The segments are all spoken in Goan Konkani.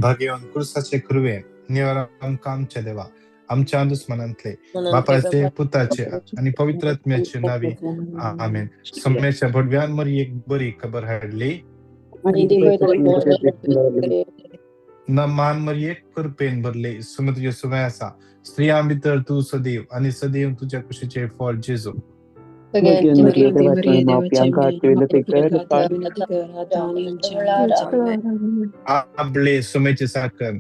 भाग्यवान क्रुसाचे कृवेन निवार आमकां आमच्या देवा आमच्या दुस्मनांतले बापाचे पुताचे आनी पवित्र आत्म्याचे नावी आमेन. सम्याच्या भडव्यान मरियेक बरी खबर हाडली. न मान मरियेक कृपेन भरले, सुमत सुवे आसा, स्त्रियां भितर तूं सदैव आनी सदैव तुज्या कुशीचे फळ जेजू. आपले सुमेचे साखर.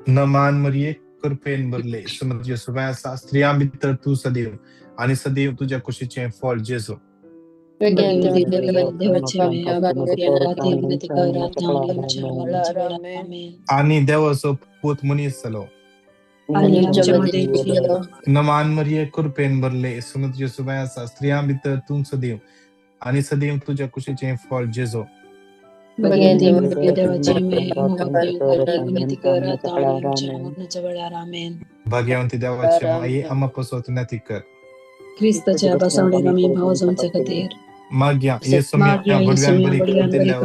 न मान मरियेक कृपेन भरले, सुमत सुवे आसा, स्त्रियां भितर तूं सदैव आनी सदैव तुज्या कुशीचे फळ जेजू. आनी देवाचो पूत मनीस जालो. नमान मरिये कृपेन भरले, सुमत सुवे आसा, स्त्रियां भितर तूं सदैव आनी सदैव तुज्या कुशीचे फळ जेजू. भाग्यवंती देवाचे माई आम्हा पसवत नाती कर. क्रिस्ताच्या बसवण्याक आमी भाव जावचे खातीर. माग्या येसुम्या भडव्यान बरी खबर दिल्ल्या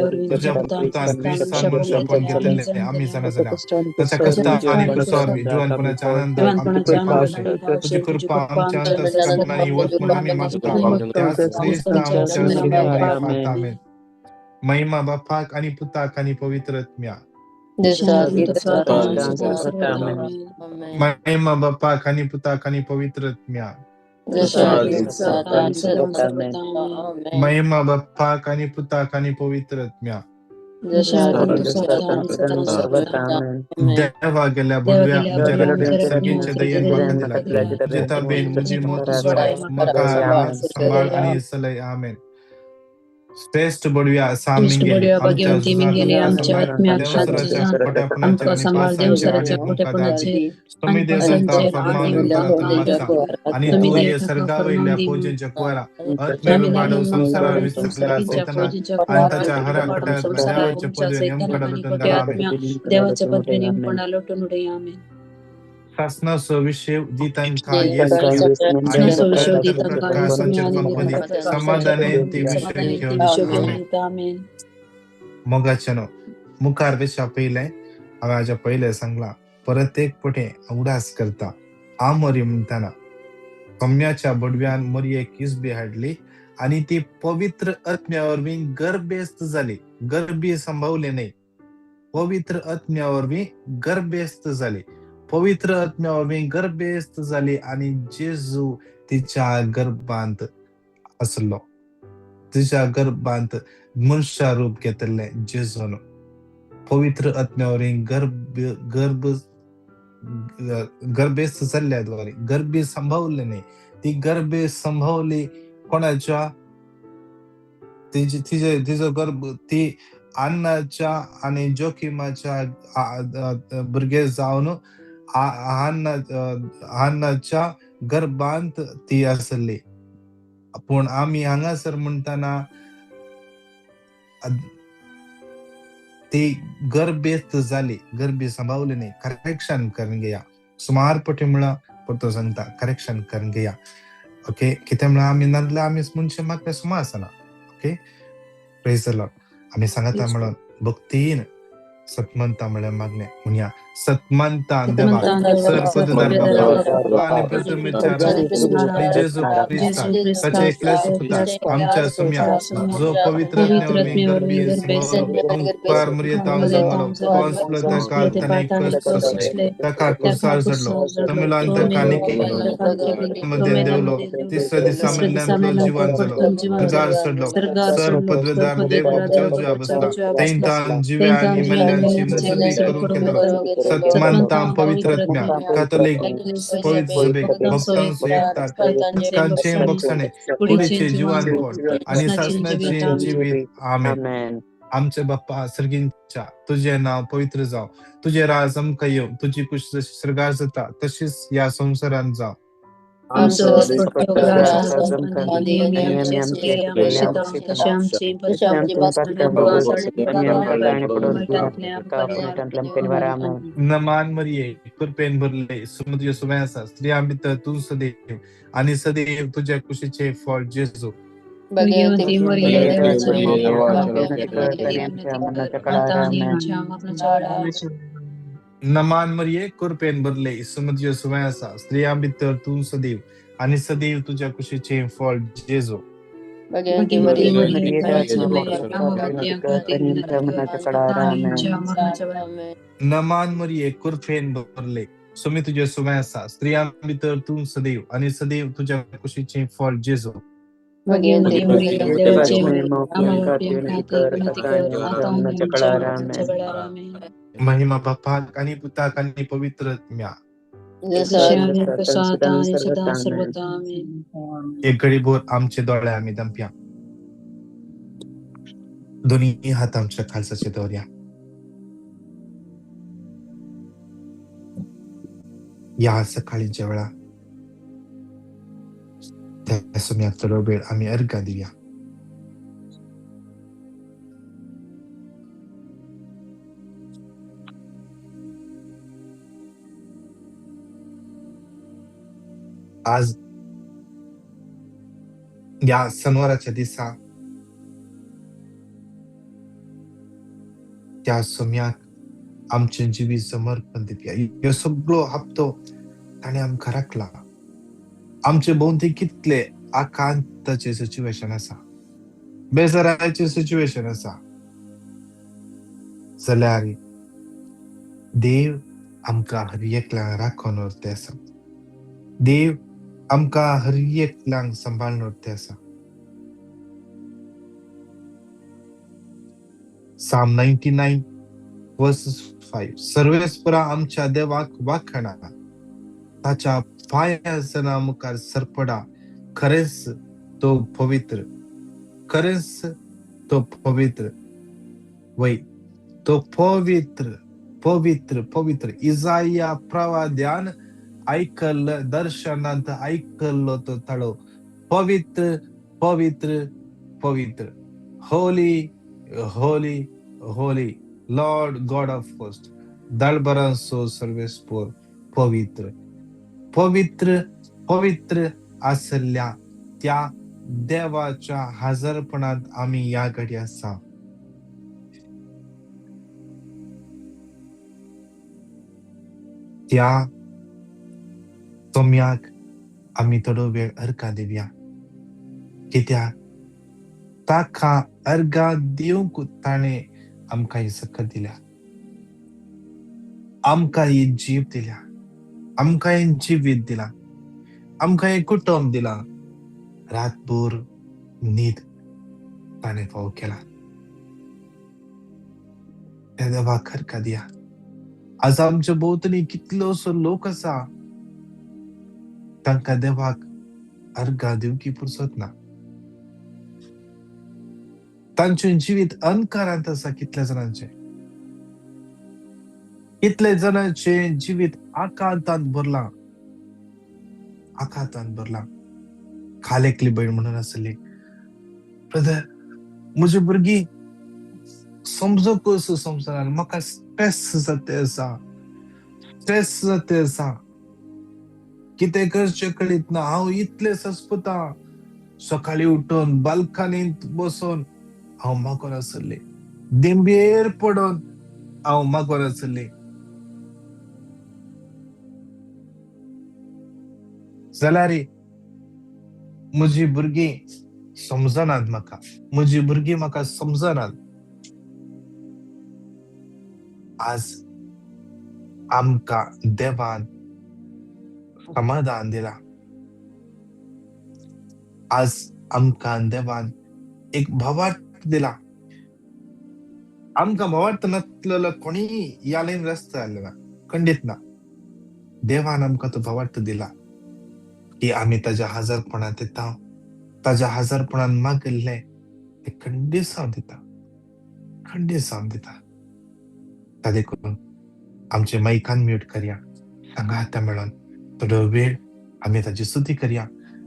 वरवीं तुज्या पुतान क्रिस्तान मनशापण घेतिल्लें आमी जाणा जाल्या. ताच्या कश्टा आनी क्रुसा वरवीं जिवनपणाच्या आनंदाक आमकां पावशे. तुजी कृपा आमच्या अंतस्करणांनी वत म्हूण आमी मागता त्याच क्रिस्ता आमच्या सुम्या मरिफात. आमेन. महिमा बापाक आनी पुताक आनी पवित्र आत्म्या. महिमा बापाक आनी पुताक आनी पवित्र आत्म्या. महिमा बापाक आनी पुताक आनी पवित्र आत्म्या. देवा गेल्या भडव्या म्हज्या रक्त्या सगळींचे दयेन म्हाका दिला. तुजे ताबेन म्हजी मोत सोडाय म्हाका राख सांबाळ आनी सलय. आमेन. श्रेष्ठ बडव्या श्रेष्ठ बडव्या भाग्यवंती मिंगेले आमच्या आत्म्याक देवसराच्या खोट्यापणाचेर आमकां आनी सांबाळ पासांचेर देवसराच्या आनी आमकां खोटेपणाचेर दादी तुमी आनी देवतां पासांचेर फर्मान आनी उरतां आमकां मागता आनी तुमी तूं ये देवतां सर्गा फर्मान वयल्या दी पोजेंच्या कुवारा आमी आत्म्या बाडव दादून संवसारार वाडून विसरला संवसाराच्या सैताना पोजेंच्या आनी कुवारा ताच्या हरा वाडून खोट्यात्म्या संवसारार देवाच्या तुमच्या पदवेन सैतानाक यमकडा आनी लुटून खोट्या घाला. आमेन. आत्म्या देवाच्या पदवेन यमकोंडा लोटून उडय. आमेन. सासनाचो विशेव दी तांकां येसम्या आनी सासनाचो विशेव दी तांकां प्रकार येसम्या आनी संचर पंदी निरंतर समाधानान ती विशय समाधानान ती घेवन विशय घेवन आमेन. दिता. आमेन. मोगाच्यानो मुखार वेच्या पयलें हांवें हाज्या पयलें सांगलां परत एक पटे उडास करता. हांव मरी म्हणटाना कम्याच्या बडव्यान मरयेक किसबी हाडली आनी ती पवित्र आत्म्या वरवीं गर्भेस्त जाली. गर्भी संभवली न्हय, पवित्र आत्म्या वरवीं गर्भेस्त जाली. पवित्र आत्म्या वरवीं गर्भेस्त जाली आनी जेजू तिच्या गर्भांत आसलो. तिच्या गर्भांत मनशा रूप घेतिल्लें जेजून. पवित्र आत्म्या वरवीं गर्भ गर्भ गर्भेस्त जाल्ल्या द्वारे गर्भी संभवली न्हय, ती गर्भे संभवली कोणाच्या तिजी तिजे तिजो गर्भ ती अन्नाच्या आनी जोखिमाच्या भुरगे जावन अन्नाच्या गर्भांत ती आसली. पूण आमी हांगासर म्हणटाना ती गर्भेस्त जाली, गर्भी संभावली न्हय. करेक्शन करून घेया. सुमार पटी म्हळ्यार परतो सांगता करेक्शन करून घेया. ओके, कितें म्हळ्यार आमी नासल्यार आमी मनशां मागता सुमार आसना. Okay, praise the Lord. आमी सांगता म्हणून भक्तीन सतमंता म्हळ्यार मागणें म्हणया. सतमंतान देवा सर पददार बापा आनी प्रथमेच्या आनी जेजू क्रिस्ताक ताचे एकल्याच पुताक आमच्या सुम्या जो पवित्र आत्म्या वरवीं गर्भी संभवलो अंकार मरियेतांव जल्मलो कॉन्सुल ताका ताणें कश्ट सोंसले ताका कुर्सार चडलो तमिलान ताका निकेलो मदें देंवलो तिसऱ्या दिसा मदल्यांतलो जिवान जालो स्वर्गार चडलो सर पदवेदार देव बापाच्या उजव्या बसला थंयतान जिव्या आनी मेल्ल्यांची मुजबी करूंक येतलो. सतमंतां पवित्र आत्म्या कातोलीक पवित्र सभेक भक्तांचो एकतार उदकाचें बक्षाणें कुडीचें जिवानपण आनी सासणाचें जिवीत. आमेन. आमचे बाप्पा सर्गींच्या तुजें नांव पवित्र जावं, तुजें राज आमकां येवं, तुजी कुश जशी सर्गार जाता तशीच ह्या संवसारांत जावं. आमचो दिसपट्टो ग्रास आज आमकां दी आनी आमचे चुकलेले आमकां शिताव तशें आमची नमान मरिये कृपेन भरले, सुमत सुवे आसा, स्त्रियां भितर तूं सदैव आनी सदैव तुज्या कुशीचे फळ जेजू. भगवती मरिये भगवती देवाच्या मरिये माता, देवाच्या आमच्या लोक्यात विनंती कर, आता आणि आमच्या मरणाच्या वेळा. नमान मरिये कृपेन भरले, इसू तुझ्या सुवाय आसा, स्त्रियां भितर तूं सदैव आनी सदैव तुज्या कुशीचें फळ जेजू. भगवती भगवती मरिये मरिये देवाच्या देवाच्या माता, आमच्या विनंती कर, आता आणि आमच्या मरणाच्या वेळा. नमान मरिये कृपेन भरले, सुमी तुझ्या सुवाय आसा, स्त्रियां भितर तूं सदैव आनी सदैव तुज्या कुशीचें फळ जेजू. भगवती भगवती मरिये मरिये देवाची देवाच्या माता, आम्हा खातीर विनंती कर, आता आणि आमच्या मरणाच्या वेळा. आमेन. महिमा बापाक आनी पुताक आनी पवित्र आत्म्या. जसे आदी तसा आता आणि सदा सर्वदा. आमेन. एक घडीभर आमचे दोळे आमी दमप्या, दोन्ही हात आमच्या खालसाचे दवरया. या सकाळीच्या वेळा त्या सुम्याक थोडो वेळ आमी अर्घां दिवया. आज या सनवाराच्या दिसा त्या सुम्याक आमचें जिवीत समर्पण दिवया. ह्यो सगळो हप्तो ताणें आमकां राखला. आमचे भोंवती कितले आकांताचे सिच्युएशन आसा, बेजाराचे सिच्युएशन आसा, जाल्यार देव आमकां हर एकल्यांक राखून व्हरता आसा. देव आमकां हर एकल्यांक सांबाळून व्हरता आसा. Psalm 99 verses 5. सर्वेस्परा आमच्या देवाक वाखाणा, ताच्या पांयासना मुखार सरपडा, खरेंच तो पवित्र, खरेंच तो पवित्र. वय तो पवित्र पवित्र पवित्र. इजाया प्रवाद्यान आयकल्लो दर्शनांत आयकल्लो तो ताळो, पवित्र पवित्र पवित्र, holy holy holy Lord God of host, दळबरांचो सर्वेस्पोर पवित्र पवित्र पवित्र आसल्या त्या देवाच्या हजरपणांत आमी ह्या घडी आसा. त्या सोम्याक आमी थोडो वेळ अर्घां दिवया, कित्याक ताका अर्घां दिवंक ताणें आमकां ही सकत दिल्या, आमकां ही जीव दिल्या, आमकां हें जिवीत दिलां, आमकां हें कुटुंब दिलां. रातभर न्हीद ताणें फावो केला. त्या देवाक अर्घां दिया. आज आमच्या भोंवतणी कितलोसो लोक आसा, तांकां देवाक अर्घां दिवंक पुरसत ना. तांचें जिवीत अंधकारांत आसा. कितल्या जाणांचें, कितले जाणांचें जिवीत आकांतांत भरलां, आकांतांत भरलां. काल एकली भयण म्हणून आसली, ब्रदर म्हजी भुरगीं समजूंक समजना, म्हाका स्ट्रेस जाता आसा, स्ट्रेस जाता आसा, कितें करचें कळीत ना, हांव इतलें सस्पता. सकाळीं उठून बाल्कनींत बसून हांव मागोन आसलें, देंबेर पडून हांव मागोन आसलें. जाल्यार म्हजी भुरगीं समजनात म्हाका, म्हजी भुरगीं म्हाका समजनात. आज आमकां देवान समाधान दिलां. आज आमकां देवान एक भावार्थ दिला. आमकां भावार्थ नासलेलो कोणीय ह्या लायन रस्ते जाल्ले ना, खंडीत ना. देवान आमकां तो भावार्थ दिला की आमी ताज्या हजारपणांत येता, ताज्या हजारपणान मागिल्लें तें खंडीत जावन दिता, खंडीत जावन दिता. ता देखून आमचे मायकान म्यूट करया, सांगाता मेळोन थोडो वेळ आमी ताजी स्तुती करया,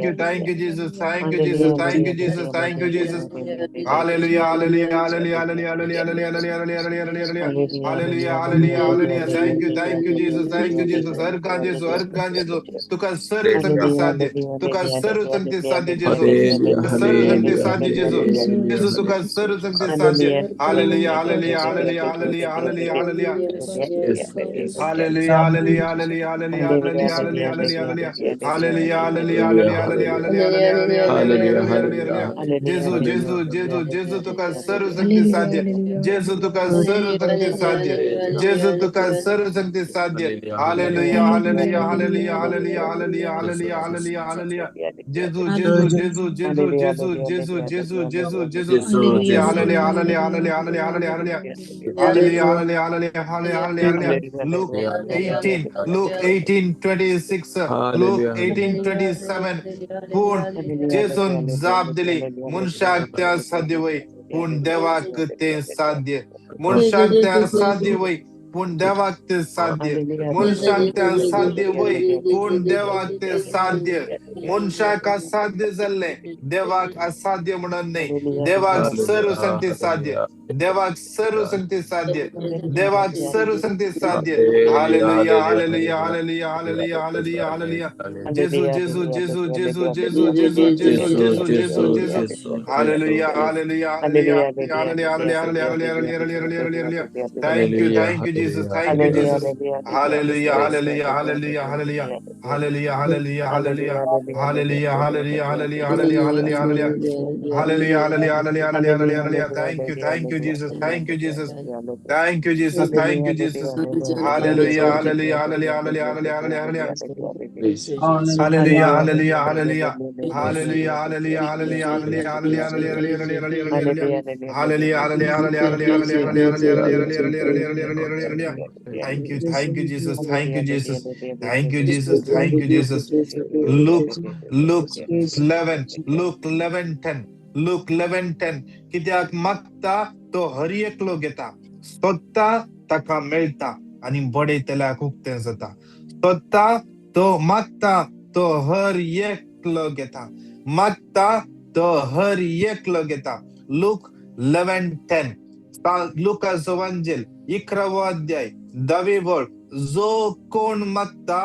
you, thank you, Jesus. Thank you, Jesus. Thank you, Jesus. Thank you, Jesus. Hallelujah, hallelujah, hallelujah, hallelujah, hallelujah, hallelujah, hallelujah, hallelujah, hallelujah, hallelujah, hallelujah. Thank you, Jesus. Thank you, Jesus. हर कान जेसू, हर कान जेसू. तुका सर्व संगती साध्य, तुका सर्व संगती साध्य जेसू, सर्व संगती साध्य जेसू, जेसू तुका सर्व संगती साध्य. Hallelujah, hallelujah, hallelujah, hallelujah, hallelujah, hallelujah. Hallelujah, hallelujah, hallelujah, hallelujah, hallelujah, hallelujah, hallelujah. Hallelujah, hallelujah, hallelujah, hallelujah, hallelujah, hallelujah, hallelujah, hallelujah. जेसू, जेसू, जेसू, जेसू तुका सर्व संगती साध्य, जेसू तुका सर्व संगती साध्य, जेसू तुका सर्व संगती साध्य. Hallelujah, hallelujah, hallelujah, hallelujah, hallelujah, hallelujah, hallelujah, hallelujah. जेसू, जेसू, जेसू, जेसू, जेसू, जेसू, जेसू, जेसू, जेसू. Hallelujah, hallelujah, hallelujah, hallelujah, hallelujah, hallelujah. Hallelujah, hallelujah, hallelujah, hallelujah, hallelujah. Luke 18, Luke 18:26, Luke 18:27. पूण जेजून जाप दिली, मनशाक तें असाध्य वय, पूण देवाक तें साध्य. मनशाक तें असाध्य वय, पूण देवाक तें साध्य. मनशाक तें असाध्य वय, पूण देवाक तें साध्य. मनशाक असाध्य जाल्लें देवाक असाध्य म्हणून न्हय. देवाक सर्व संगती साध्य, देवाक सर्व संगती साध्य, देवाक सर्व संगती साध्य. Hallelujah, hallelujah, hallelujah, hallelujah, hallelujah, hallelujah. जेजू, जेजू, जेजू, जेजू, जेजू, जेजू, जेजू, जेजू, जेजू, जेजू. Hallelujah, hallelujah, hallelujah, hallelujah, hallelujah, hallelujah, hallelujah, hallelujah, hallelujah. Thank you, thank you, Jesus. Thank you, Jesus. Hallelujah, hallelujah, hallelujah, hallelujah. Hallelujah, hallelujah, hallelujah. Hallelujah, hallelujah, hallelujah, hallelujah, hallelujah, hallelujah. Hallelujah, hallelujah, hallelujah, hallelujah, hallelujah. Thank you, thank you, Jesus. Thank you, Jesus. Thank you, Jesus. Thank you, Jesus. Hallelujah, hallelujah, hallelujah, hallelujah, hallelujah, hallelujah. Hallelujah, hallelujah, hallelujah. Hallelujah, hallelujah, hallelujah, hallelujah, hallelujah, hallelujah, hallelujah, hallelujah. Hallelujah, hallelujah, hallelujah, hallelujah, hallelujah, hallelujah, hallelujah, hallelujah, hallelujah. Thank you, thank you, Jesus. Thank you, Jesus. Thank you, Jesus. Thank you, Jesus. Luke, Luke 11, Luke 11:10, Luke 11:10. कित्याक मागता तो हर एकलो घेता, सोदता ताका मेळटा आनी बडयतल्याक उक्तें जाता. सोदता तो मागता तो हर एकलो घेता, मागता तो हर एकलो घेता. लूक 11:10, लुकाचो वांजेल 11वो अध्याय 10वी वळ. जो कोण मागता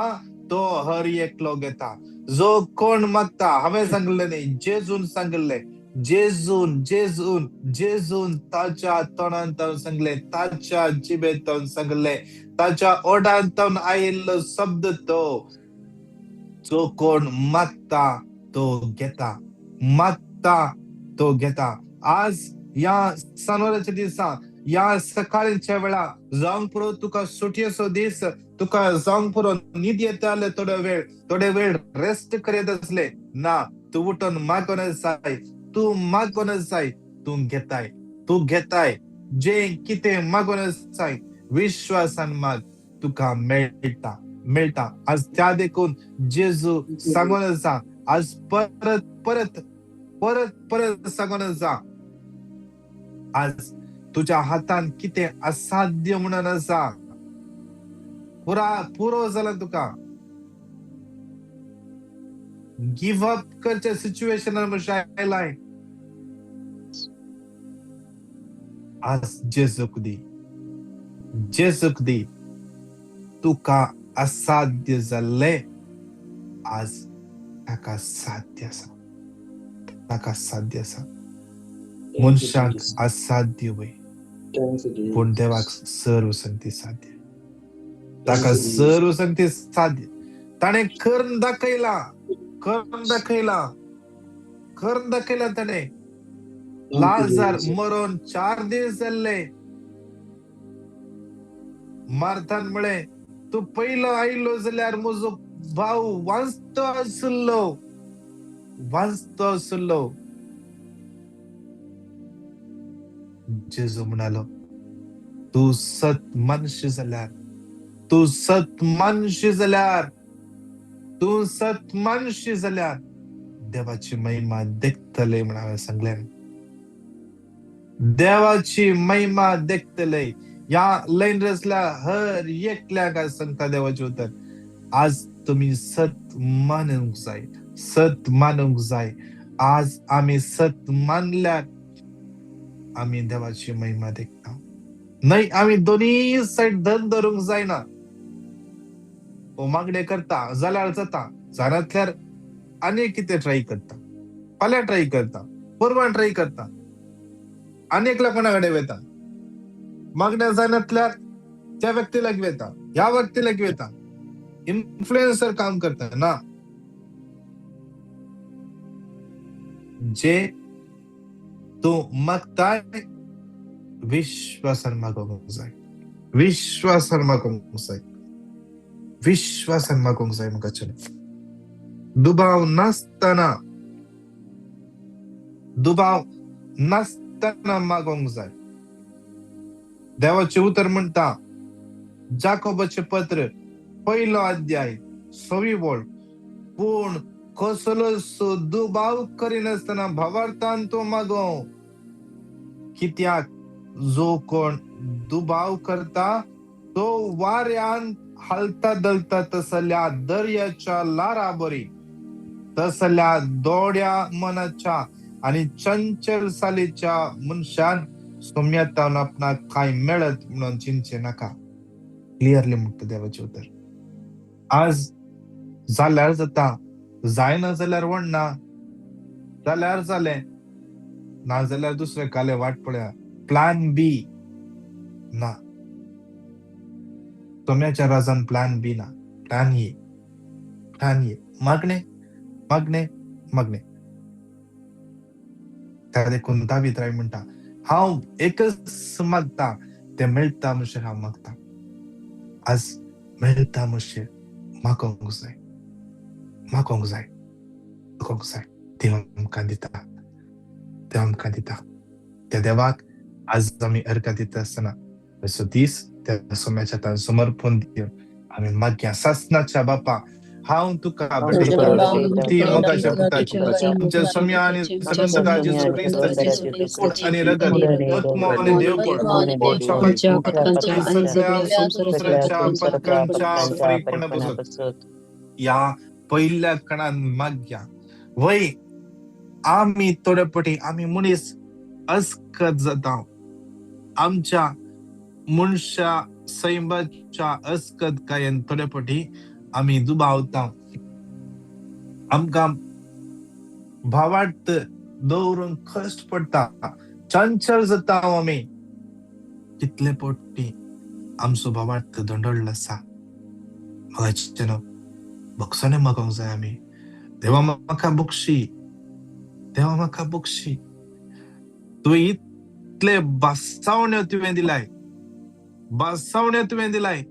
तो हर एकलो घेता. जो कोण मागता, हांवें सांगलें न्ही, जेजून सांगलें. जेजून, जेजून, जेजून ताच्या तोंडान तावन सांगलें, ताच्या जिबेत तावन सांगलें, ताच्या ओडान तावन आयिल्लो शब्द तो. जो कोण मागता तो घेता, मागता तो घेता. आज ह्या सनवाराच्या दिसा, ह्या सकाळच्या वेळा जावंक पुरो तुका सुटयेचो दीस, तुका जावंक पुरो न्हीद येता जाल्यार थोडो वेळ, थोडे वेळ रेस्ट करीत आसले ना, तूं उठून मागून जाय, तूं मागून जाय, तूं घेताय, तूं घेताय. जें कितें मागून जाय विश्वासान माग, तुका मेळटा, मेळटा. आज त्या देखून जेजू सांगून आसा, आज परत परत परत परत सांगून आसा, आज तुज्या हातान कितें असाध्य म्हणून आसा, पुरा पुरो जाला तुका, गिव अप करच्या सिच्युएशनार मनुष्य आयलाय. आज जेजूक दी, जेजूक दी. तुका असाध्य जाल्लें आज ताका साध्य आसा, ताका साध्य आसा. मनशाक असाध्य वय, पूण देवाक सर्व संगती साध्य, ताका सर्व संगती साध्य. ताणें करून दाखयला, करून दाखयला, करून दाखयला ताणें. लाजार मरोन 4 दीस जाल्ले. मार्थान म्हळें, तूं पयलो आयलो जाल्यार म्हजो भाव वांचतो आशिल्लो, वांचतो आशिल्लो. जेजू म्हणालो, तूं सत मानशी जाल्यार, तूं सत मानशी जाल्यार, तूं सत मानशी जाल्यार देवाची महिमा देखतले म्हण हांवें सांगलें. देवाची महिमा देखतले. ह्या लायन रसल्या हर एकल्याक आज सांगता देवाचें उतर, आज तुमी सत मानूंक जाय, सत मानूंक जाय. आज आमी सत मानल्यार आमी देवाची महिमा देखता. न्हय, आमी दोनी सायड धन धरूंक जायना. हो मागणें करता जाल्यार जाता, जानातल्यार आनी कितें ट्राय करता, फाल्यां ट्राय करता, परवां ट्राय करता, आनी एकल्या कोणा कडेन वयता. मागणें जायनातल्यार त्या व्यक्ती लागीं वयता, ह्या व्यक्ती लागीं वयता, इन्फ्लुएन्सर काम करता ना. जे तूं मागताय विश्वासान मागोवंक जाय, विश्वासान मागोवंक जाय, विश्वासान मागोवंक जाय. म्हाका चल दुबाव नासतना, दुबाव नासतना मागोवंक जाय. देवाचें उतर म्हणटा, जाकोबाचें पत्र पयलो अध्याय 6वी वळ, पूण कसलोच दुबाव करिनासतना भावार्थान तो मागोवं, कित्याक जो कोण दुबाव करता तो वाऱ्यान हालता दलता तसल्या दर्याच्या लारा बरी, तसल्या दोड्या मनाच्या आनी चंचल सालीच्या मनशान सोम्यातावन आपणाक कांय मेळत म्हणून चिंतचें नाका. क्लियरली म्हणटा देवाचें उतर. आज जाल्यार जाता, जायना जाल्यार वडना, जाल्यार जालें, ना जाल्यार दुसरें काले वाट पळया, प्लॅन बी ना. सोम्याच्या राजान प्लॅन बी ना, प्लॅन ए, प्लॅन ए. मागणे, मागणे, मागणे. त्या देखून दावीद राय म्हणटा, हांव एकच मागता, तें मेळटा म्हणसर हांव मागता. आज मेळटा म्हणसर मागोवंक जाय, मागोवंक जाय, मागोवंक जाय. देव आमकां दिता, देव आमकां दिता. त्या देवाक आज आमी अर्घा दिता आसतना असो दीस त्या सोम्याच्या हातान समर्पण दिवन आमी मागया. सासनाच्या बापा, हांव तुका ती मोगाच्या पुताची, तुमच्या सोम्या आनी सगळ्या जेजू क्रिस्ताची कूड आनी रगत, आत्मो आनी देवपण, सगळ्या संवसाराच्या पदकांच्या फारीकपणा पासून ह्या पयल्या कणान मागया. वय आमी थोडे पटी आमी मनीस अस्कत जाता, आमच्या मनशा सैमाच्या अस्कत कायन थोडे पटी आमी दुबावता. आमकां भावार्थ दवरूंक कश्ट पडटा, चंचल जाता आमी. कितले पटी आमचो भावार्थ दंडोळ्ळो आसा. म्हाका बक्षाने मागोवंक जाय आमी. देवा म्हाका बक्षी, देवा म्हाका बक्षी. तुवें इतले बसावण्यो तुवें दिलाय, बसावण्यो तुवें दिलाय.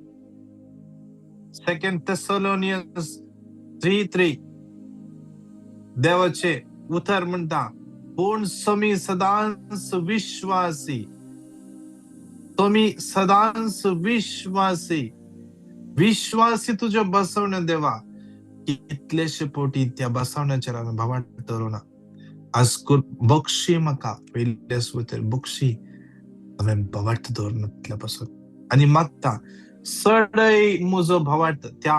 2 Thessalonians 3:3 देवाचे उतर म्हणटा, पूण सोमी सदांच विश्वासी, तुमी सदांच विश्वासी, विश्वासी तुज्यो बसवण्यो देवा. कितलेशे पोटी त्या बसवण्याचेर आमी भावार्थ दवरुना. आज बक्षी म्हाका पयले सुवातेर बक्षी. हांवें भावार्थ दवरना तितल्या पासून आनी मागता सडय म्हजो भावार्थ त्या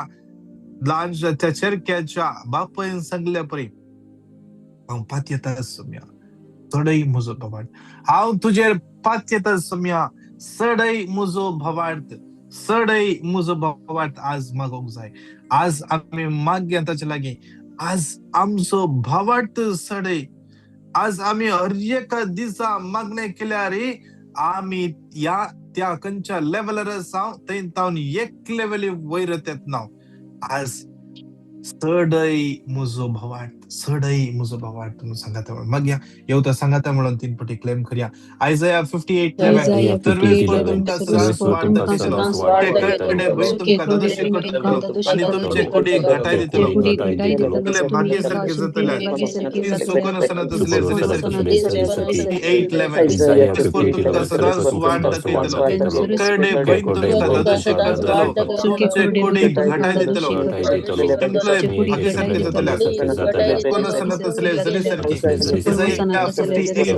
ल्हान त्या चेरक्याच्या बापायन सांगल्या परी हांव पातयेता सोम्या, चडय म्हजो भावार्थ, हांव तुजेर पातयेता सोम्या, सडय म्हजो भावार्थ, सडय म्हजो भावार्थ आज मागोवंक जाय. आज आमी मागया ताचे लागीं, आज आमचो भावार्थ सडय. आज आमी हर एका दिसा मागणें केल्यार आमी ह्या त्या खंयच्या लेवलार आसा थंय तावन एक लेवली वयर येतना. आज सडय म्हजो भावार्थ, सडय म्हजो भावार्थ म्हणून सांगाता म्हणून मागया. येवता सांगाता म्हणून 3 पटी क्लेम करया. आयजया 58:11, सर्वेस्पर तुमकां सदांच वाट दाखयतलो, ते कडे भंय तुमकां ददशी करतलो आनी तुमचे कुडीक घटाय दितलो. तुमगेले भाग्य सारके जातले, ती सुकून आसना तसले 58:11, सर्वेस्पर तुमकां सदांच वाट दाखयतलो, कडे भंय तुमकां ददशी करतलो, तुमचे कुडीक घटाय दितलो, तुमचे भाग्य सारके जातले, सुकोन सनत असले जरी सारखी. असले इसाया 58:11.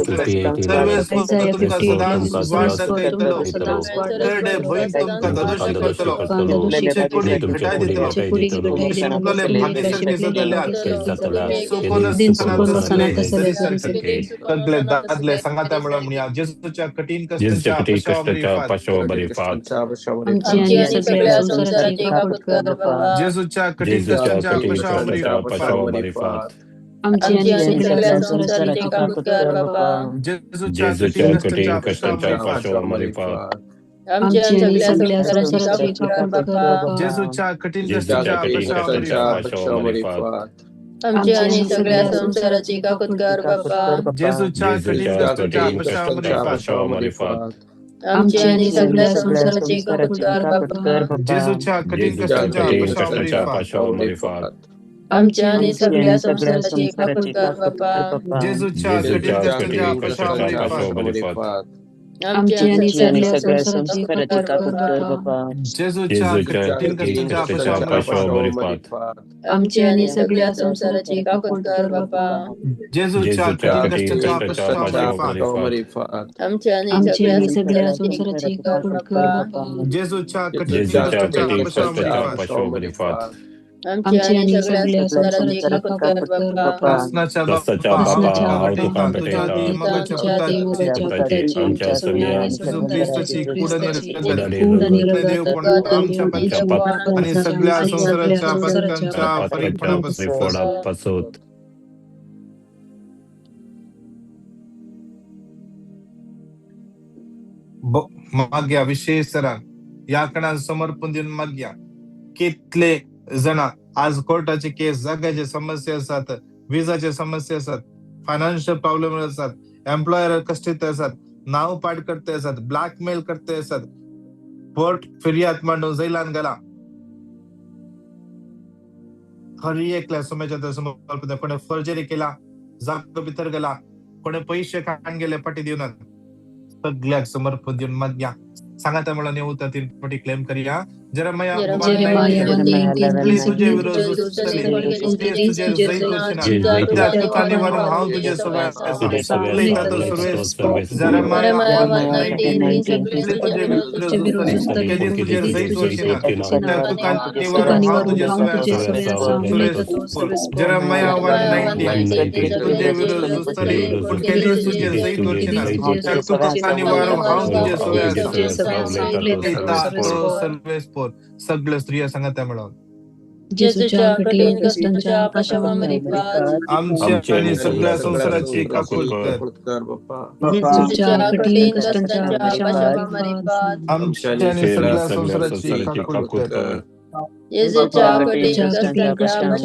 सर्वेस्पर Isaiah तुमकां 58:11 सदांच वाट सर्वेस्पर दाखयतलो. तुमकां सदांच वाट करडे दाखयतलो. भंय तुमकां धादोशी करतलो. तुमकां धादोशी तुमचे करतलो. कुडीक घटाय दितलो. तुमचे कुडीक घटाय तुमी दितलो. शिंपलेले तुमी भागी एकदा सारके शिंपलेले जातले. भागी सारके जातले. सुकोन दिन सनत सुकोन असले सनत असले जरी जरी सारखी. सारखे. सगळे दादले सांगाता म्हणून म्हणया जेजूच्या कठीण कश्टांच्या पाशावर आमची आनी सगळ्या संवसाराची काकूट कर बापा. जेजूच्या कठीण कश्टांच्या पाशावर आमची आनी सगळ्या संवसाराची काकूट कर बापा. जेजूच्या कठीण कश्टांच्या पाशावर आमची आनी सगळ्या संवसाराची काकूट कर बापा. जेजूच्या कठीण कश्टांच्या पाशावर आमची आनी सगळ्या संवसाराची काकूट कर बापा. जेजूच्या कठीण कश्टांच्या पाशावर आमची आनी सगळ्या संवसाराची काकूट कर बापा. जेजूच्या कठीण कश्टांच्या पाशावर आमची आनी सगळ्या संवसाराची काकूट कर बापा. जेजूच्या कठीण कश्टांच्या पाशावर आमची आनी सगळ्या संवसाराची काकूट कर बापा. जेजूच्या कठीण कश्टांच्या पाशावर आमची आनी सगळ्या संवसाराची काकूट कर बापा. जेजूच्या कठीण कश्टांच्या पाशावर आमची आनी सगळ्या संवसाराची काकूट कर बापा. जेजूच्या कठीण कश्टांच्या पाशावर आमची आनी सगळ्या संवसाराची काकूट कर बापा. प्रश्नाच्या बापा, हांव तुका भेटयतां. तुझ्या आदी मोगाच्या पुताची आमच्या सुम्या आनी जेजू क्रिस्ताची कूड आनी रगत, कूड आनी इतलें रगत, देवपण आमच्या पातकां आनी सगळ्या संवसाराच्या पातकांच्या फारीकपणा मागया. विशेष तरान ह्या कणान समर्पण दिवन मागया. कितले जाणां आज कोर्टाचे केस, जाग्याचे समस्या आसात, विजाचे समस्या आसात, फायनान्शियल प्रॉब्लेम आसात, एम्प्लॉयर कश्टीत आसात, नांव पाड करते आसात, ब्लॅकमेल करते आसात, कोर्ट फिर्याद मांडून जैलान घाला. हर एकल्या समाजाच्या समर्पण, कोणे फर्जरी केला, जागो भितर गेला, कोणे पयशे खाण गेले फाटी दिवनात, सगळ्याक समर्पण दिवन मागया. सांगाता म्हणून येऊ तीन पटी क्लेम करूया. जेरेमाया Jeremiah 1:19, 1:19, तुझे विरोध तुझे जैत वचना, त्या तुका निवारून हांव तुजे सवय आसा, उलयता तो सर्वेस्पर. जेरेमाया 1:19, तुझे विरोध केदीच तुजेर जैत वचना, त्या तुका निवारून हांव तुजे सवय आसा, सर्वेस्पर. जेरेमाया 1:19, तुझे विरोध झुजतली पूण केदीच तुजेर जैत वचना, त्या तुका निवारून हांव तुजे सवय आसा, उलयता तो सर्वेस्पर. सगळे स्त्रिया सांगाता म्हणून जेजूच्या कठीण कश्टांच्या पाशावर आमच्या आणि सगळ्या संवसाराची काकूट कर. जेजूच्या कठीण कश्टांच्या पाशावर आमच्या आणि सगळ्या संवसाराची काकूट कर. जेजूच्या कठीण कश्टांच्या पाशावर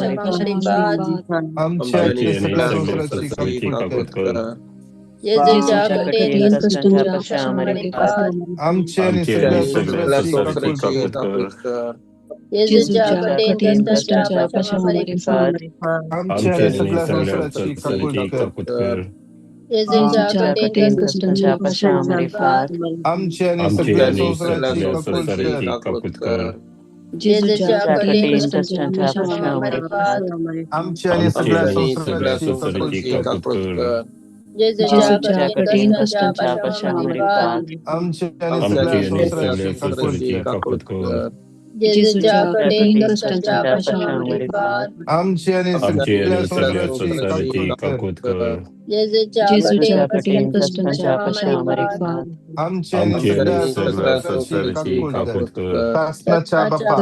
आमच्या आणि सगळ्या संवसाराची काकूट कर. जेजूच्या कठीण कश्टांच्या पाशावर आमच्या आणि सगळ्या संवसाराची काकूट कर. जेजूच्या कठीण कश्टांच्या पाशावर आमच्या आणि सगळ्या संवसाराची काकूट कर. जेजूच्या कठीण कश्टांच्या पाशावर आमच्या आणि सगळ्या संवसाराची काकूट कर. जेजूच्या कठीण कश्टांच्या पाशावर आमच्या आणि सगळ्या संवसाराची काकूट कर. जेजूच्या कठीण कश्टांच्या पाशावर आमच्या आणि सगळ्या संवसाराची काकूट कर. जेजूच्या कठीण कश्टांच्या पाशावर आमच्या आणि सगळ्या संवसाराची काकूट कर. जेजूच्या कठीण कश्टांच्या पाशावर आमच्या आणि सगळ्या संवसाराची काकूट कर. शासनाच्या बापा,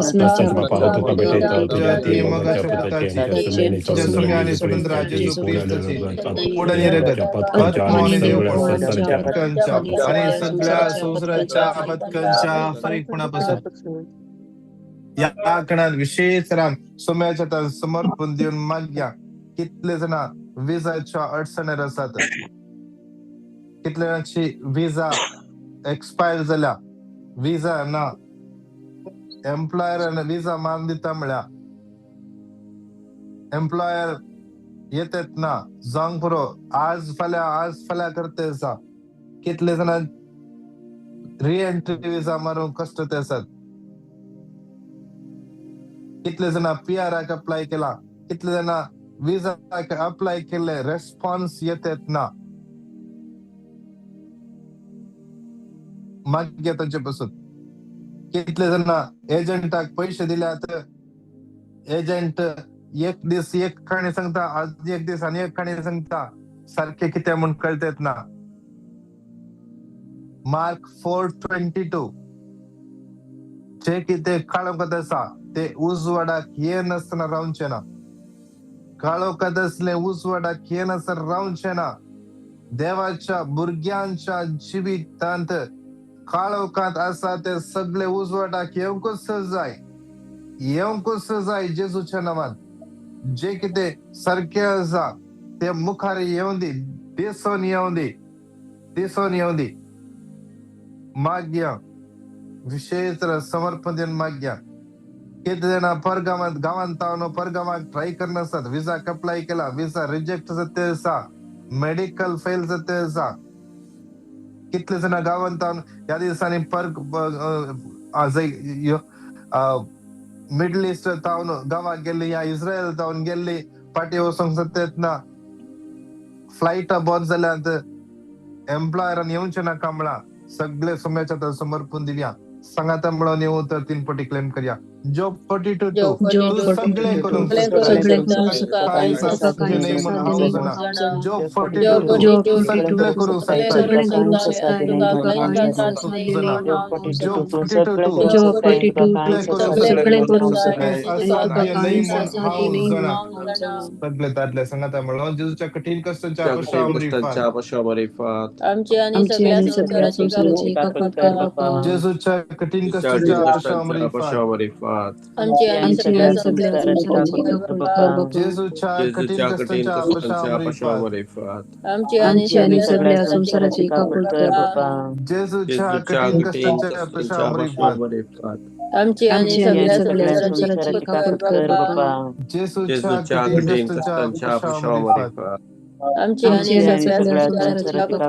तुझ्या आदी मोगाच्या पुताची, तुझ्या सुम्या आणि स्वतंत्र जेजू क्रिस्ताची कूड आणि रगत, आत्मा आणि देवपण, पातकांच्या आणि सगळ्या संवसाराच्या पातकांच्या फारीकपणापासून या कणात विशेष रान सोम्याच्या समर्पण देऊन मागया. कितले जण विजाच्या अडचणीर आसात, कितले जाणांची विजा एक्सपायर जाल्या, विजा ना, एम्प्लॉयरान विजा मान दिता म्हळ्यार एम्प्लॉयर येतात ना, जावंक पुरो, आज फाल्यां आज फाल्यां करते आसा. कितले जाणां रिएंट्री विजा मारूंक कश्ट ते आसात. कितले जाणां पीआराक अप्लाय केला, कितले जाणां विजाक अप्लाय केल्ले रेस्पॉन्स येतात ना. मागीर तांचे पासून कितले जाणा एजंटाक पयशे दिल्यात, एजंट एक दीस एक काणी सांगता, आज एक दीस आनी एक काणी सांगता, सारखे कितें म्हूण कळटेत ना. मार्क 4:22 जे कितें काळोखात आसा ते उजवाडाक येनासतना रावचें ना. काळोखात आसलें उजवाडाक येनासतना रावचें ना. देवाच्या भुरग्यांच्या जिवितांत काळोखात आसा ते सगळे उजवाडाक येवंकूच जाय, येवंकूच जाय जेजूच्या नांवान. जे कितें सारकें आसा ते मुखार येवं दी, दिसून येवं दी, दिसून येवं दी. मागया विशेष समर्पण दिवन मागया. कितले जाणां परगावांत गांवांत तावन परगावाक ट्राय करनासतात, विजाक अप्लाय केला, विजा रिजेक्ट जाता आसा, मेडिकल फेल जाता आसा. कितले जाणां गांवांत तावन ह्या दिसांनी पर मिडल इस्ट तावन गांवाक गेल्ली या इस्रायल तावन गेल्ली फाटीं वचोंक सोदतात ना. फ्लायटां बंद जाल्यात, एम्प्लॉयरान येवचें नाका म्हळां. सगळे सोम्याच्या समर्पण दिवया. सांगाता म्हणून येऊ तर 3 पटी क्लेम करया. जोब 42:2 जोब तूं सगळें करूंक 42 शकता, सगळें करूंक शकता, कांयच तुका असाध्य कांयच न्हय म्हूण असाध्य हांव न्हय जाणा. म्हूण हांव जाणा. जोब जोब 42:2 तूं 42 सगळें करूंक सगळें शकता, करूंक शकता, तुका कांयच असाध्य न्हय म्हूण हांव जोब जाणा. 42:2 जोब 42 सगळें करूंक सगळें शकता, करूंक शकता, कांयच आनी तुका असाध्य न्हय कांयच म्हूण असाध्य हांव न्हय म्हूण जाणा. हांव जाणा. सगळे दादले सांगाता म्हणून जेजूच्या कठीण कश्टांच्या कठीण पशाम रिफात. कश्टांच्या पशामरिफात. आमची आनी आमची सगळ्या आनी सगळ्या संवसाराची संवसाराची काकूट काकूट कर कर बापा. बापा. जेजूच्या कठीण कठीण कश्टांच्या पशाम कश्टांच्या रिफात. पशामरिफात. आमची आनी आमची सगळ्या आनी सगळ्या संवसाराची संवसाराची काकूट कर काकूट बापा. कर बापा. जेजूच्या कठीण जेजूच्या कठीण कश्टांच्या कश्टांच्या पशाम रिफात. पशामरिफात. आमची आनी आमची आनी सगळ्या सगळ्या संवसाराची संवसाराची काकूट काकूट कर कर बापा. बापा. जेजूच्या जेजूच्या कठीण कठीण कश्टांच्या कश्टांच्या पशाम रिफात. पशामरिफात. आमची आनी आमची आनी सगळ्या सगळ्या संवसाराची संवसाराची काकूट कर काकूट कर बापा. बापा. जेजूच्या जेजूच्या कठीण कठीण कश्टांच्या कश्टांच्या पशाम रिफात. पशामरिफात. आमची आनी आमची आनी सगळ्या सगळ्या संवसाराची संवसाराची काकूट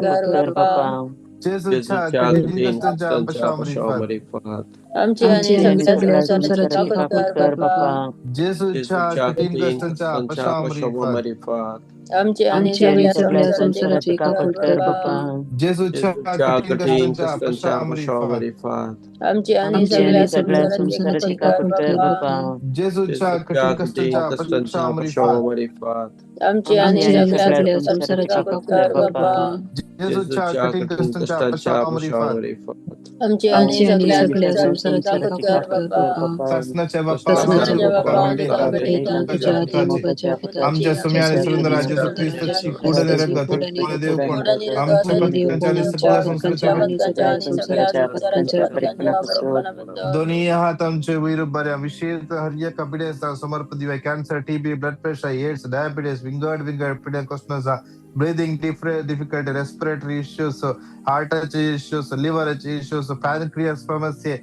काकूट कर कर बापा. बापा. जेजूच्या जेजूच्या कठीण कठीण कश्टांच्या कश्टांच्या पशाम रिफात. पशामरिफात. आमची आमची आनी आनी सगळ्या सगळ्या संवसाराची संवसाराची काकूट काकूट कर कर बापा. बापा. जेजूच्या जेजूच्या कठीण कठीण कश्टांच्या कश्टांच्या पशाम रिफात. पशामरिफात. आमची आनी आमची आनी सगळ्या सगळ्या संवसाराची संवसाराची काकूट काकूट कर कर बापा. बापा. जेजूच्या जेजूच्या कठीण कठीण कश्टांच्या कश्टांच्या पशाम रिफात. पशामरिफात. आमची आनी आमची सगळ्या आनी सगळ्या संवसाराची संवसाराची काकूट कर काकूट कर बापा. बापा. जेजूच्या जेजूच्या कठीण कठीण कश्टांच्या कश्टांच्या पशाम रिफात. पशामरिफात. आमची आनी आमची आनी सगळ्या सगळ्या संवसाराची संवसाराची काकूट काकूट कर कर बापा. बापा. जेजूच्या जेजूच्या कठीण कठीण कश्टांच्या कश्टांच्या पशाम रिफात. पशामरिफात. आमची आनी आमची आनी सगळ्या सगळ्या संवसाराची संवसाराची काकूट काकूट कर कर बापा. बापा. सासनाच्या बाप्पा सासनाच्या सासनाच्या बाप्पा बापा आनी तुका भेटयता भेटयता तुझ्या तुझ्या हाती मोगाच्या आमच्या पुताची सुम्या आमच्या आणि सुम्या सुरेंद्र आणि जेजू सुरेंद्र ख्रिस्ताची जेजू कूड आणि ख्रिस्ताची रगत कूड आणि कोण रगत देव कोण कूड आणि रगत आमच्या कोणी देव पत्कांच्या कोण आणि आमच्या सगळ्या पथकांच्या संसाराच्या आणि पथकांच्या सगळ्या आणि सगळ्या संसाराच्या संसाराच्या पथकांच्या पथकांच्या बरेपणापासून बरेपणाबद्दल दोन्ही हात आमचे वैर बऱ्या विशेष हर एका पिड्याचा समर्पण Divya. Cancer, TB, blood pressure, AIDS, diabetes, विंगड विंगड पिड्या कसनाचा, ब्रिदिंग डिफिकल्टी, रेस्पिरेटरी इश्यूज, हार्टाचे इश्यूज, लिव्हराचे इश्यूज, पॅनक्रियास समस्ये,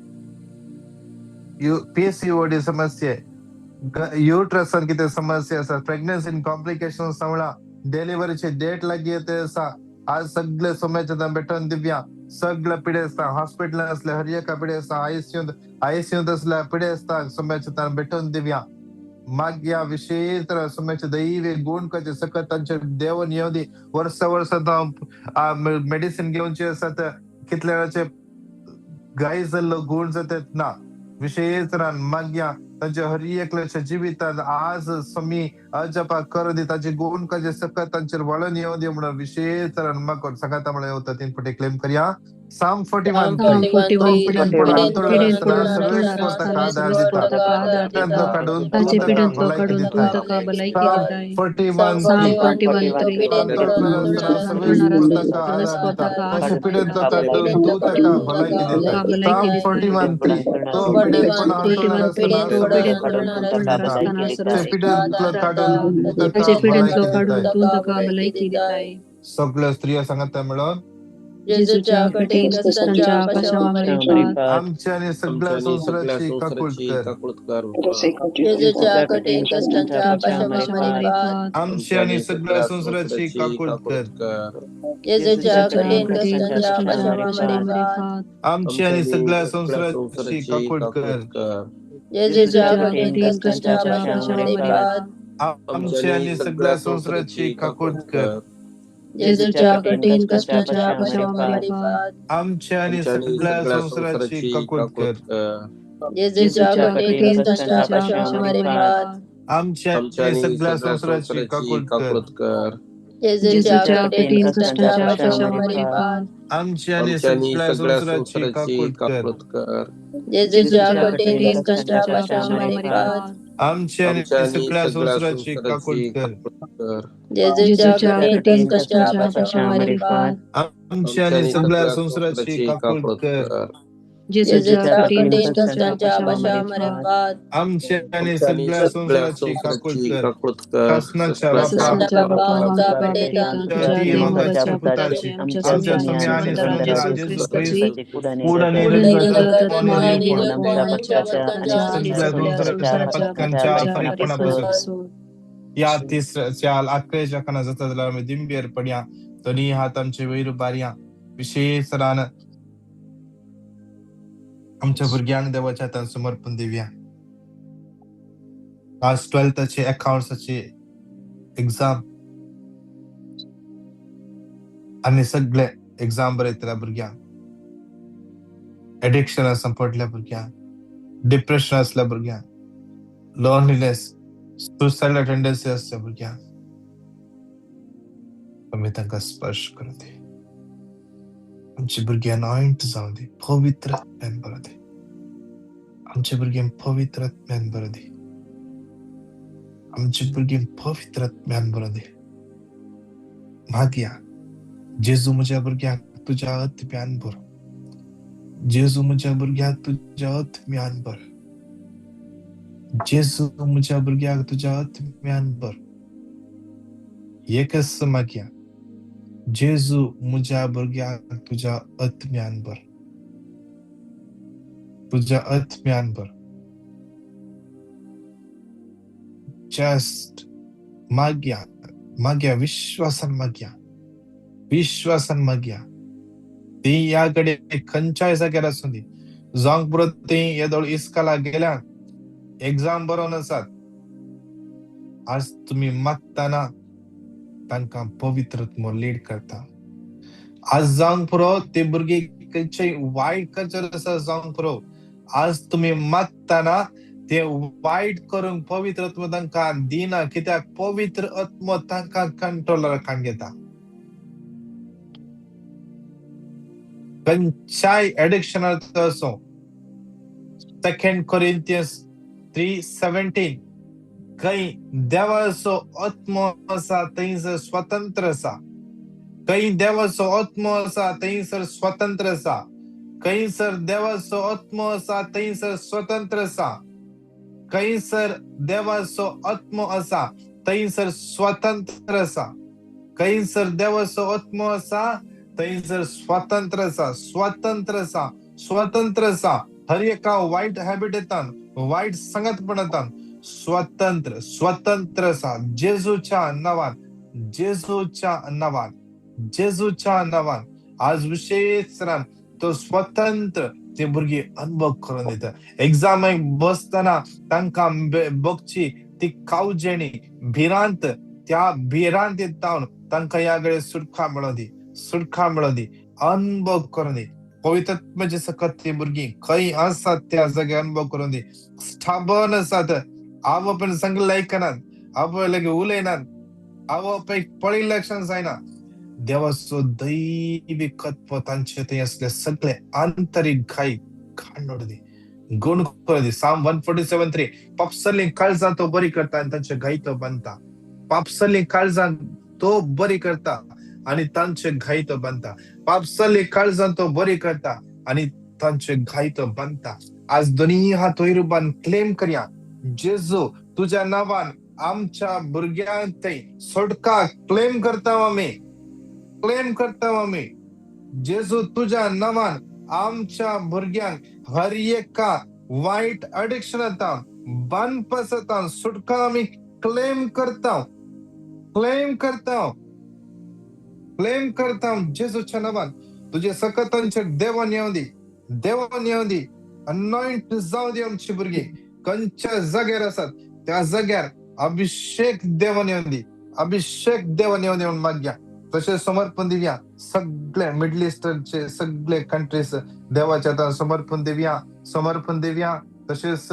पीसीओडी समस्ये, युट्रसान कितें समस्या आसा, प्रेग्नन्सी कॉम्प्लिकेशन सांवळा, डिलिव्हरीची डेट लागीं येते आसा. आज सगळे सोम्याच्या भेटून दिव्या. सगळे पिडे आसता, हॉस्पिटल असले हर एका पिडे आसता, आयसीयूंत असल्या पिडे आसता, सोम्याच्या भेटून दिव्या. मागया विशेष सोम्याचे दैवी गुण कचे सकत तांचे देवन येवं दी. वर्सा वर्सा मेडिसिन घेवचे आसात, कितल्या वेळाचे गाय जाल्लो गुण जातात ना. विशेष मागया तांच्या हर एकल्याच्या जिवितांत आज स्वामी अजपा करू दी, ताचे गुण कचे सकत तांचेर वळण येवं दी म्हणून विशेष मागून सांगाता म्हणून येवता 3 पटी क्लेम करया. Psalm 41 Psalm 3 41 पिढ्यान 3 पडून पिढ्यान अंतरुणार पडून आसतना अंथरुणार सगळे आसतना ताका आदार सगळेच दिता. ताका आदार पिढ्यांतलो दिता. काडून तूं ताचे ताका पिढ्यांतलो भलायकी काडून तूं दिता. ताका भलायकी Psalm दिताय. 41 Psalm 3 41 3 अंथरुणार आसतना सगळे अंथरुणार ताका आसतना आदार सगळेच दिता. ताका ताचे आदार पिढ्यांतलो दिता. काडून तूं ताका भलायकी दिता. ताका भलायकी Psalm दिताय. 41 3 तो पिढ्यान पडून 41 अंथरुणार 3 आसतना तो सगळे पिढ्यान पडून दिता. अंथरुणार आसतना ताचे सगळेच पिढ्यांतलो काडून तूं ताका ताचे पिढ्यांतलो भलायकी काडून दिताय. तूं ताका भलायकी दिताय. सगळ्यो स्त्रिया सांगाता मेळोन जेजूच्या जेजूच्या कठीण कठीण कश्टांच्या कश्टांच्या पशामरिफात. पाशामारिफात. आमच्या आणि आमच्या सगळ्या आणि सगळ्या संसाराची काकूट संसाराची कर. काकूट कर बापा. जेजूच्या कठीण कश्टांच्या कश्टांच्या पशामरिफात. पाशामारिफात. आमची आमच्या आणि आणि सगळ्या सगळ्या संसाराची संसाराची काकूट काकूट कर. कर. जेजूच्या जेजूच्या कठीण कठीण कश्टांच्या कश्टांच्या पशामरिफात. पाशामारिफात. आमची आमच्या आणि आणि सगळ्या सगळ्या संसाराची संसाराची काकूट काकूट कर. कर. जेजूच्या जेजूच्या कठीण कठीण कश्टांच्या कश्टांच्या पशामरिफात. पाशामारिफात. आमची आनी सगळ्या संवसाराची काकूट कर. जेजूच्या कठीण कष्टाच्या मारिफात आमची आनी सगळ्या संवसाराची काकूट कर. जेजूच्या कठीण कष्टाच्या मारिफात आमची आनी सगळ्या संवसाराची काकूट कर. जेजूच्या कठीण कष्टाच्या मारिफात आमची आनी सगळ्या संवसाराची काकूट कर. जेजूच्या कठीण कष्टाच्या मारिफात आमची आनी सगळ्या संवसाराची काकूट कर. जेजूच्या कठीण कष्टाच्या मारिफात आमची आनी सगळ्या संवसाराची काकूट कर. जेजूच्या कठीण कष्टाच्या मारिफात आमची आनी सगळ्या संवसाराची काकूट कर. सासणाच्या बापा, आमकां भेटयता तुझ्या देवाच्या पुताची, आमच्या स्वामी आणि सुंदर जेजू ख्रिस्त, कूड आणि सगळ्या संवसाराच्या पथकांच्या फरीकपणापासून या तिसऱ्या 11च्या खाना जाता जाल्यार आमी दिंबेर पडया. दोनी हात आमचे वयर उबारया. विशेष रान आमच्या भुरग्यांक देवाच्या हातान समर्पण दिवया. आज 12थाचे अकाउंट्साची एग्जाम आनी सगळे एग्जाम बरयतल्या भुरग्यांक, एडिक्शना सांपडल्या भुरग्यांक, डिप्रेशन आसल्या भुरग्यांक, लोनलीनेस, सुसायडल टेंडन्सी आसल्या भुरग्यांक आमी तांकां स्पर्श करूं दी. आमची भुरगीं अनॉयंट जावं दी, पवित्र आत्म्यान बरो दी. आमचे भुरगीं पवित्र आत्म्यान बरो दी. आमची भुरगीं पवित्र आत्म्यान बरो दी. मागया, जेजू म्हज्या भुरग्याक तुज्या आत्म्यान भर. जेजू म्हज्या भुरग्याक तुज्या आत्म्यान भर. जेजू म्हज्या भुरग्याक तुज्या आत्म्यान भर. एकच मागया, जेजू म्हज्या भुरग्याक तुज्या आत्म्यान भर, तुज्या आत्म्यान भर. जस्ट मागया, मागया, विश्वासान मागया, विश्वासान मागया. ती ह्या कडेन खंयच्याय जाग्यार आसूं दी, जावंक पुरो ती येदोळ इस्कालाक गेल्या, एग्जाम बरोवन आसात, आज तुमी मागतना तांकां पवित्र आत्मो लीड करता. आज जावंक पुरो ते भुरगीं खंयचेय वायट कल्चर आसा जावंक पुरो, आज तुमी मागतना ते वायट करूंक पवित्र आत्मो तांकां दिना, कित्याक पवित्र आत्मो तांकां कंट्रोलार काडून घेता. खंयच्याय एडिक्शनाचो आसूं, 2 Corinthians 3:17, खंय देवाचो आत्मो आसा थंयसर स्वतंत्र आसा. खंय देवाचो आत्मो आसा थंयसर स्वतंत्र आसा. खंयसर देवाचो आत्मो आसा थंयसर स्वतंत्र आसा. खंयसर देवाचो आत्मो आसा थंयसर स्वतंत्र आसा. खंयसर देवाचो आत्मो आसा थंयसर स्वतंत्र आसा, स्वतंत्र आसा, स्वतंत्र आसा. हर एका वायट हॅबिटेतान, वायट संगतपणातान स्वतंत्र, स्वतंत्र आसा. जेजूच्या नांवान, जेजूच्या नांवान, जेजूच्या नांवान आज विशेष तो स्वतंत्र ते भुरगीं अनुभव करून दिता. एग्जामाक बसतना तांकां बगची ती कावजेणी भिरांत, त्या भिरांतीत तावन तांकां ह्या कडेन सुटका मेळों दी, सुटका मेळों दी, अनुभव करून दी. पवित्र आत्म्याचे सकत ती भुरगीं खंय आसात त्या जाग्यार अनुभव करून दी. स्टाबर्न आसात, आवय पण सांगिल्लें आयकनात, आवय लागीं उलयनात, आवय बापायक पळयल्लें लक्षण जायना. देवाचो दैवी आत्मो तांचे थंय आसले सगळे आंतरीक घाय काडून दी, गुण करून दी. Psalm 147:3, पापसल्लीं काळजां तो बरी करता आनी तांचे घाय तो बांदता. पापसल्लीं काळजां तो बरी करता आनी तांचे घाय तो बांदता. पापसल्लीं काळजां तो बरी करता आनी तांचे घाय तो बांदता. आज दोनी हात वयर उबारून क्लेम करया, जेजू तुज्या नांवान आमच्या भुरग्यांक थंय सोडका क्लेम करता आमी, क्लेम करता आमी. जेजू तुज्या नांवान आमच्या भुरग्यांक हर एका वायट अडिक्शनांत, बांदपासांत सुटका आमी क्लेम करता, क्लेम करता, क्लेम करता जेजूच्या नांवान. तुजे सकतांचेर देवान येवं दी, देवान येवं दी, अनॉइंट जावं दी आमची भुरगीं. खंयच्या जाग्यार आसात त्या जाग्यार अभिषेक देवान येवन दी, अभिषेक देवान येवन दी म्हणून मागया. तशें समर्पण दिवया सगळे मिडल इस्टर्नचे सगळे कंट्रीज देवाच्या हातान समर्पण दिवया, समर्पण दिवया. तशेंच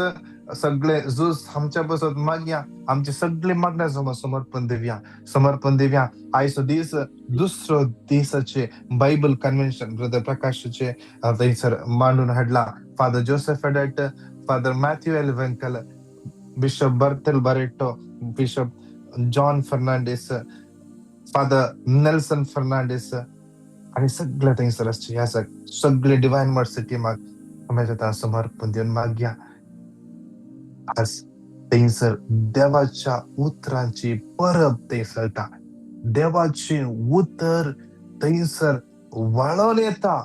सगळे झूज आमच्या बसत मागया, आमचे सगळे मागण्या समर्पण दिवया, समर्पण दिवया. आयचो दीस दुसरो दिसाचे बायबल कन्व्हेन्शन ब्रदर प्रकाशाचे थंयसर मांडून हाडला. Father Joseph Edet, father Matthew L Venkal, bishop Barthel Barreto, bishop John Fernandes, father Nelson Fernandes आणि सगळे थंयसर आसचे ह्या सगळे डिवायन मर्सी टिमाक आमी आतां समर्पण दिवन मागया. आज थंयसर देवाच्या उतरांची परब थंय चलता. देवाचे उतर थंयसर वळोन येता,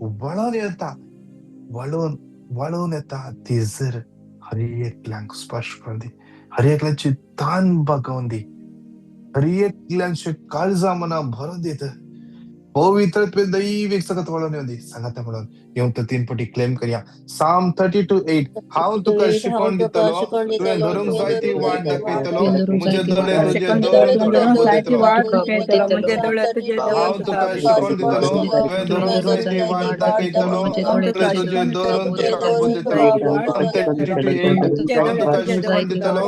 वळोन येता, वळोन वळोन येता. ती जर हर एकल्यांक स्पर्श करून दी, हर एकल्याची तान भागोवन दी, हर एकल्यांचे काळजा मनां भरून दित. पवित्र दैवीक सगळं वळोवन येवन दी. सांगाता म्हणून येवन तर तीन पटी क्लेम करया. साम 32:8, हांव तुका शिकवण दितलो, तुवें धरूंक जाय ती वाट दाखयतलो, म्हजे दोळे तुजे धरून तुका बोध दितलो. हांव तुका शिकवण दितलो, तुवें धरूंक जाय ती वाट दाखयतलो, तुजे धरून तुका बोध दितलो. साम 32:8, हांव तुका शिकवण दितलो,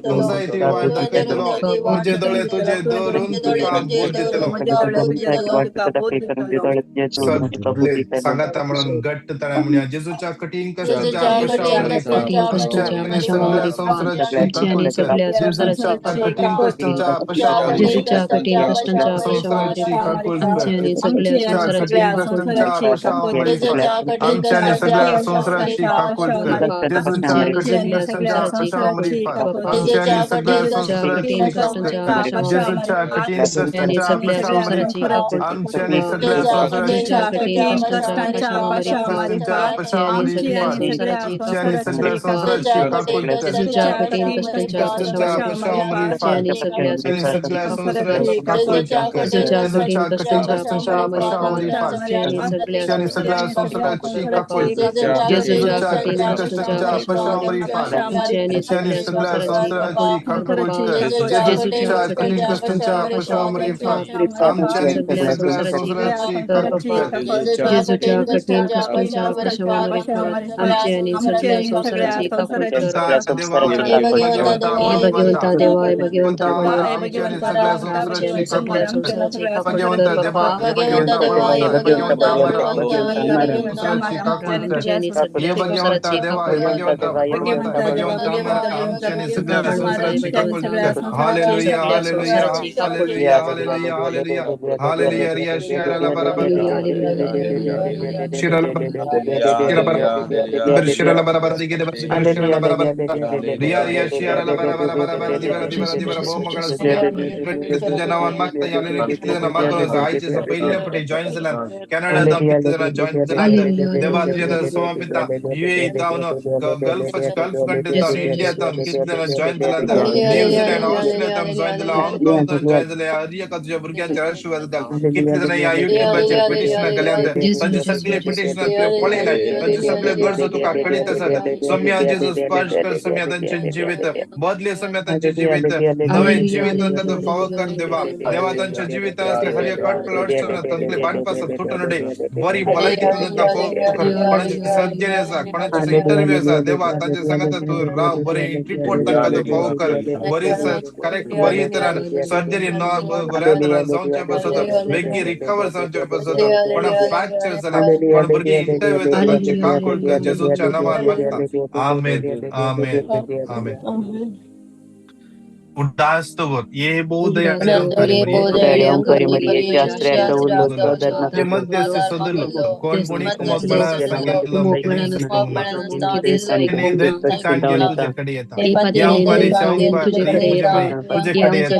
धरूंक जाय ती वाट दाखयतलो, म्हजे दोळे तुजे धरून तुका बोध दितलो. सगळे सांगाता म्हणून घट्ट ताळ्या म्हणया, जेजूच्या कठीण कष्टाच्या आनी सगळ्या संवसाराची काकूळ कर. जेजूच्या कठीण कष्टाच्या संवसाराची काकूळ कर. कठीण कष्टांच्या आमच्या आनी सगळ्या संवसाराची काकूळ कर. जेजूच्या कठीण कष्टांच्या आमच्या आनी सगळ्या संवसाराची काकूळ कर. जेजूच्या कठीण कष्टांच्या आमच्या आनी सगळ्या संवसाराची काकूळ कर. सगळ्या संवसाराची काकूळ कर. जेजूच्या कठीण कष्टांच्या सगळ्या संवसाराची काकूळ कर. जेजूच्या कठीण कष्टांच्या आमच्या सगळ्या संवसाराची काकूळ कर. जेजूच्या कठीण कष्टांच्या आमच्या सगळ्या संवसाराची काकूळ कर. जेजूच्या कठीण कष्टांच्या आमची आणि सगळ्या संवसाराची काकूळ कर. हे भगवंता देवा, हे भगवंता आमची आणि सगळ्या संवसाराची काकूळ कर बाप्पा. आमची आणि सगळ्या संवसाराची काकूळ कर. Hallelujah, hallelujah, hallelujah, hallelujah, hallelujah. रिया शिराला बराबर शिराला बराबर शिराला बराबर रिया रिया शिराला बराबर बराबर दिवरा दिवरा दिवरा बहु तुझ्या नावान मागता यालेले कितले जण मागतो आयचे पयल्या पटी जॉईन जाल्यात कॅनडा जावन कितले जण जॉईन जाल्यात देवा तुझ्या सोमा युएई जावन गल्फ गल्फ कंट्री जावन इंडिया जावन कितले जण जॉईन जाल्यात न्यूझीलंड ऑस्ट्रेलिया जावन जॉईन जाला हाँगकाँग जावन जॉईन जाले हर एका तुझ्या भुरग्यांचे आशीर्वाद घाल. कितले जण ह्या युट्यूबाचेर पिटिशनां घाल्यात तांचे सगळे पिटिशनां तुवें पळयलाय, तांचे सगळे गरजो तुका कळीत आसात. सम्या जेजू स्पर्श कर, सम्या तांचे जिवीत बदले, सम्या तांचे जिवीत नवें जिवीत तांकां फावो कर देवा. देवा तांच्या जिवितांत असले हर एक अटकळ अडचण तांतले बांदपास तुटून उडय. बरी भलायकी तांकां फावो कर. कोणाची सर्जरी आसा, कोणाची इंटरव्यू आसा देवा तांचे सांगात तूं राव, बरी रिपोर्ट तांकां तूं फावो कर, बरी करेक्ट बरी तरान सर्जरी न बऱ्या तरान जावचे पासत बेगीन रिकवर जावचे पासत. कोणा फ्रॅक्चर जाला, कोण भुरगीं इंटरव्यू येता तांची काकूळ कर. जेजूच्या नांवान मागता, आमेन, आमेन, आमेन. उदास दवर ये मध्यस्थ सदलो कोण कोणी तुझ्याकडे येता तुझ्याकडे येता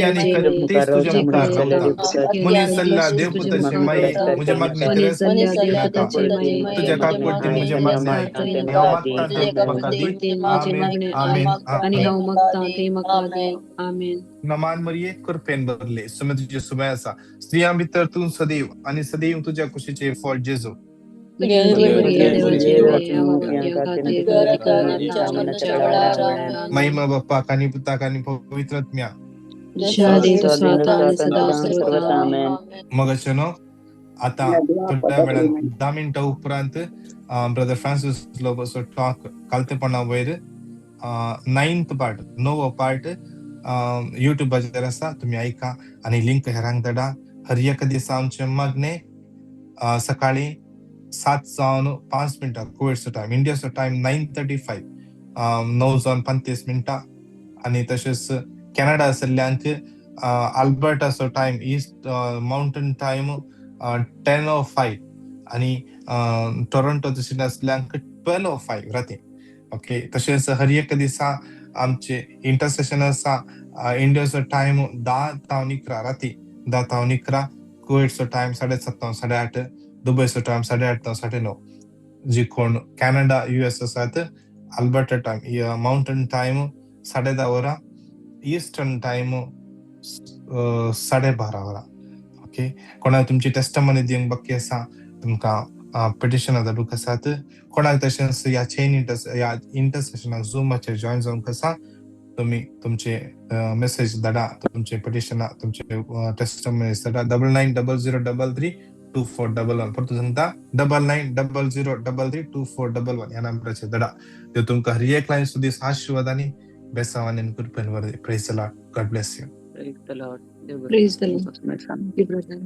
आणि तीच तुझ्या मुखार रावता. मुनी सल्ला देवपुताची माई म्हज्या मागणी तुझ्या काकुळतीन म्हज्या मागणें आयक. हांव मागता तें म्हाका दी. आमेन, आमेन. आनी हांव मागता तें म्हाका दी. आमेन. नमान मरिये कृपेन भरले, सुमे तुजे सुमे आसा, स्त्रियां भितर तूं सदैव आनी सदैव तुज्या कुशीचे फळ जेजू. देवाची दया ह्या खातीर तुका आमच्या वेळार आमेन. महिमा बाप्पाक आनी पुताक आनी पवित्र आत्म्या. जशा आदी तसो आतां आनी सदा सर्वदा आमेन. मग न्हू, आतां थोड्या वेळान 10 मिनटां उपरांत ब्रदर फ्रांसीस लोबोचो टॉक कालतेपणा वयर नायन्थ पार्ट, णवो पार्ट युट्यूबाचेर आसा, तुमी आयका आनी लिंक हेरांक धाडा. हर एका दिसा आमचें मागणें सकाळीं 7 जावन 5 मिनटां कुवेटचो टायम, इंडियाचो टायम 9:35, 9 जावन 35 मिनटां. आनी तशेंच कॅनडा आशिल्ल्यांक अल्बर्टाचो टायम इस्ट मावंटन टायम 10:05 आनी टोरंटो तशें आसल्यांक 12:05 राती. ओके, तशेंच हर एका दिसा आमचे इंटरसेशन आसा. इंडियाचो टायम 10 तावन 11, राती 10 तावन 11, कुवेटचो टायम 7:30 तावन 8:30, दुबयचो टायम 8:30 तावन 9:30. जी कोण कॅनडा, युएस आसात, अल्बर्टा टायम मावंटन टायम 10:30 वरां, इस्टर्न टायम 12:30 वरां. ओके, कोणाक तुमची टेस्टमनी दिवंक बाकी आसा, तुमकां पिटिशनां धाडूंक आसात कोणाक, तशेंच ह्या चेन इंटर ह्या इंटरसेशनाक झुमाचेर जॉयन जावंक आसा, तुमी तुमचे मेसेज धाडा, तुमचे पिटिशनां, तुमचे टेस्टमनीज धाडा 9900332411. परतून सांगता, 9900332411 ह्या नंबराचेर धाडा. त्यो तुमकां हर एक लायन सुदीस आशिर्वाद आनी बेसांवानी कृपेन वरदी. Praise the Lord. God bless you. Praise the Lord. Praise the Lord. Thank you, brother.